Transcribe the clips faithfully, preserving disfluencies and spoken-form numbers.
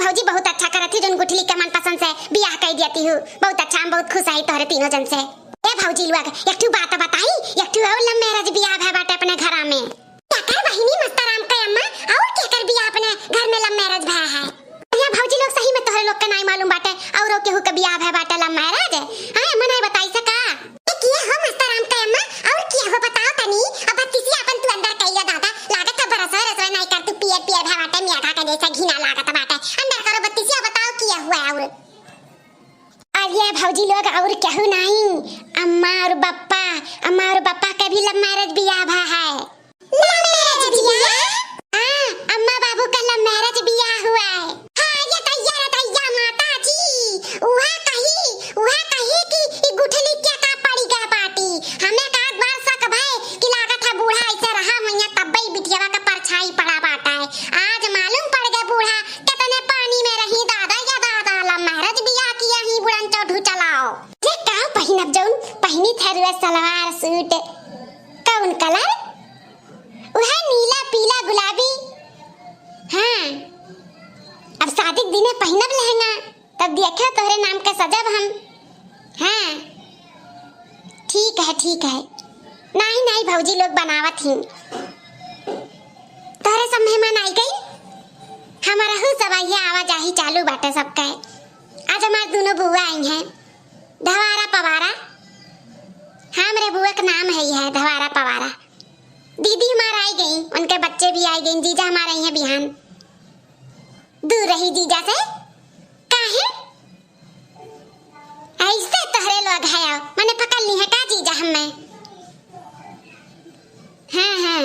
भौजी बहुत अच्छा करत ही, जौन गुठली के मनपसंद से बियाह कइ दियत ही। बहुत अच्छा, हम बहुत खुश हई तोहरे तीनों जन से। ए भौजी लोग, एक ठू बात बताई, एक ठू और love marriage बियाह भय बाटे अपने घरा में। केकर बहिनी मस्ताराम के अम्मा, और केकर बियाह अपने घर में love marriage भय है? या भौजी लोग सही में तोहरे लोग के नाई मालूम बाटे, औरो केहू के बियाह भय बाटे love marriage? हाँ, मनाई बताई सका? ए, किया हो मस्ताराम के अम्मा, और किया हो बताओ तनी? अब बत्तीसी अपन तू अंदर कइया दादा, लागत है बरसों रसोई नाई कर तू पियर पियर भय बाटे, मियाघा के जैसा घिना लागत बाटे। अंदर करो बत्तीसिया, बताओ किया हुआ और? अरे भौजी लोग, और केहू नाई, अम्मा और बप्पा, अम्मा और बप्पा के भी love marriage बियाह भा है। Love marriage बियाह? हाँ, अम्मा बाबू का love marriage बियाह हुआ है। हाँ, ये दैया रे दैया माता जी, उहा कही, उहा कही कि ई गुठली के का पड़ी गए बाटी। हमें का एक बार शक भय कि लागत है बूढ़ा ऐसे रहा हुइया तब्बे ई बिटियावा का परछाई पड़ा बाटा है। आज मालूम पड़ गए बूढ़ा कितने पानी में रही दादा या दादा, love marriage बियाह किया ही बुढ़न चौधू चलाओ। जे का पहिनब जौन पहिनी थे रुआ सलवार सूट, कौन colour? उहे नीला पीला गुलाबी। हाँ, अब शादी के दिने पहिनब लहंगा, तब देखा तोहरे नाम के सजब हम। हाँ, ठीक है, ठीक है। नाई, नाई भौजी लोग बनावत ही। तोहरे सब मेहमान आई गई, हमारा हु सब आइया आवाजाही चालू बाटे सबके। आज हमार दोनों बुआ आई हैं, धवारा पवारा। हाँ, हमरे बुआ के नाम है यह धवारा पवारा। दीदी हमार आई गई, उनके बच्चे भी आई गई, जीजा हमार आई हैं बिहान। दूर रही जीजा से। काहे? ऐसे तोहरे लोग है, मने पकड़ ली है का जीजा हमें? हाँ, हाँ।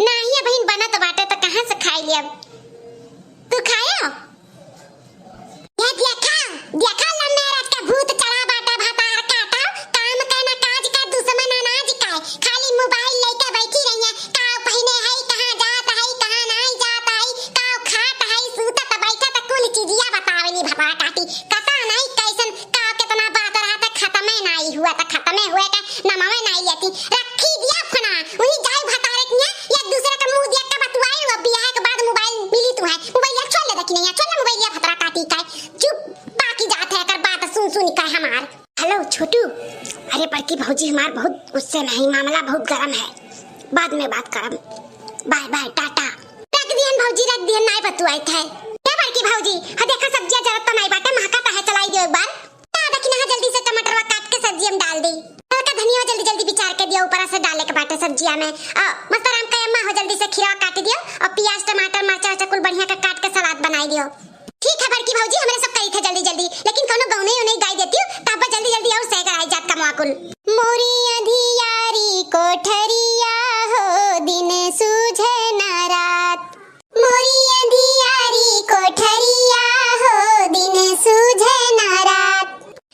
नाही, अबहिन बनत बाटे त कहाँ से खाई अब? तू खायो? ये देखा, देखा love marriage का भूत चढ़ा बाटे भतार काटा, काम के ना काज का दुश्मन अनाज का, खाली mobile लेके बैठी रही है, का पहिने है, कहाँ जात है, कहाँ नाई जात है, का खात है, सूतत बैठत कुल चीजिया बतावेली भतार काटी, कता नाई कैसन का कितना बात रहत खतमे नाई हुआ त खतमे हुए का नमवे नाई लेती। रखी दिया फना, वही जाई भतारे किया, एक दूसरे का मुंह देख के बतुआई, अब बियाह के बाद mobile मिली तू है, mobile या छोड़ ले देखी नहीं, छोड़ ले mobile या भतरा काटी का, चुप पाकी जात है कर बात सुन सुन का हमार। Hello छोटू, अरे बड़की भौजी हमार बहुत गुस्से में है, मामला बहुत गरम है, बाद में बात करब, bye bye टाटा। रख दिहन भौजी, रख दिहन, नाई बतुआई थे। ए बड़की भौजी, ह देखा सब्जिया जरत त नाई बाटे, महका त है, चलाई दियो एक बार। का देखी ना, जल्दी से टमाटरवा काट के सब्जी में डाल दी। हल्का धनिया जल्दी जल्दी बिचार के दियो, ऊपर से डाले के बाटे सब्जिया में। आ, मस्तराम का अम्मा हो, जल्दी से खीरा काट दियो और प्याज, टमाटर, मरचा, उरचा कुल बढ़िया का काट के सलाद बनाई दियो। ठीक है बड़की भौजी, हमरे सब करी थे जल्दी जल्दी, लेकिन कोनो गौने उन्हें गाई देती हूँ, तब जल्दी जल्दी और सह कराई जात कमवा कुल। मोरी अंधियारी कोठरिया हो, दिन सूझे ना रात। मोरी अंधियारी कोठरिया हो, दिन सूझे ना रात।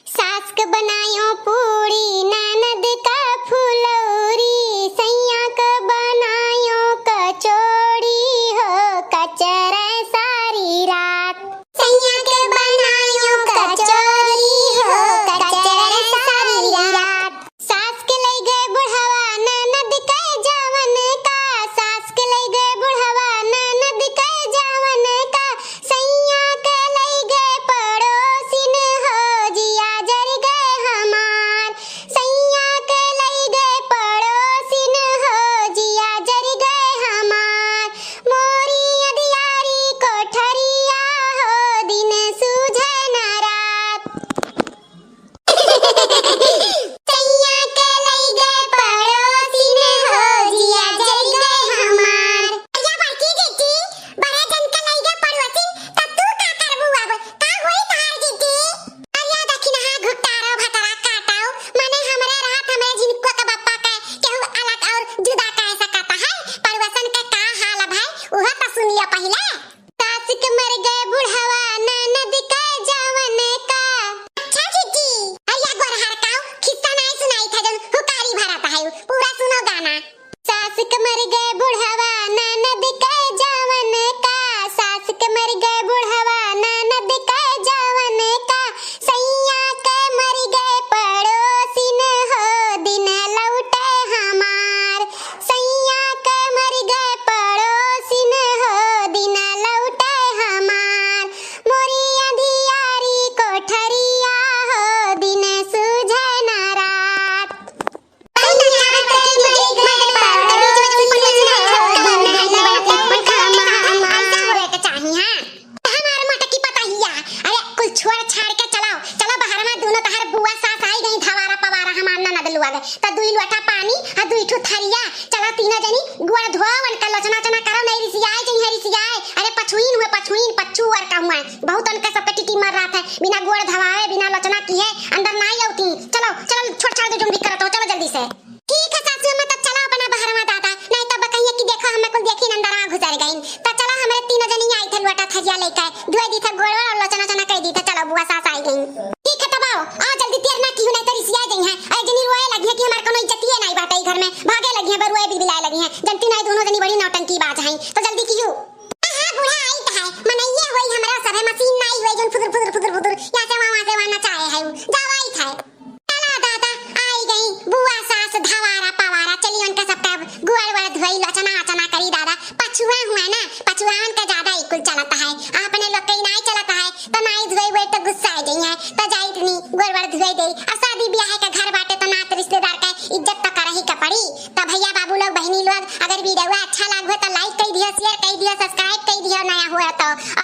सास के बनायो पूड़ी, ननद का फुलौरी, सैया के बनायो कचौड़ी हो, कचरे सारी रात। सैया के बनायो कचौड़ी हो, कचरे सारी रात। सास के लई गए बुढ़वा, ननद हुईन पच्छू अर का हुआ, बहुत उनका सबका टीटी मर रहा था, बिना गोड़ धवावे, बिना लोचना किहे अंदर नाई अउती। चलो, चलो, छोड़ छाड़ दो, जोन भी करत हो, चलो जल्दी से। ठीक है सासू अम्मा, तब चलो अपना बहरवा दादा, नहीं तब कहिए कि देखो हमें कुल देखी अंदरवा घुसर गईन। तब चलो हमरे तीनों जनी आई थे लोटा थरिया लेके, धोए दी थे गोड़ और लोचना चना कह दी थे, चलो बुआ सास आई गईन। ठीक है तब आओ, आओ जल्दी, देर ना किहू नहीं तो रिसिया गई हैं। अरे जनी रोए लगी है कि हमार कोनो इज्जतिये नहीं बाटे ई घर में, भागे लगी हैं, बरुए बिलबिलाए लगी हैं, जनती नहीं दोनों जनी बड़ी नौटंकी बाज हैं, तो जल्दी किहू। हाँ, हाँ, बूढ़ा आई त है, मनइये होई हमरा सभे, मशीन नाई होई, जोन फुदुर, फुदुर, फुदुर, फुदुर, यहाँ से वहाँ, वहाँ से वहाँ नचाए है उ। जाओ आई त है। चला दादा, आई गई बुआ सास, धवारा पवारा, चली उनका सबका गोड़ वड़ धोई, लचना अचना करी दादा। पछुआ हुआ ना, पछुआवन का ज्यादा ई कुल चलत है, अपने लोग के नाई चलत है, तो नाई धोई वोई तो गुस्सा आ जाई है, तो जाई तनी गोड़ वड़ धोई दे। आ शादी ब्याह का घर बाटे तो नात रिश्तेदार का इज्जत तो करही का पड़ी। तो भैया बाबू लोग, बहिनी लोग, अगर वीडियो अच्छा लाग हो तो like कई दियो, share कई दियो, subscribe कई दियो, नया हुआ तो।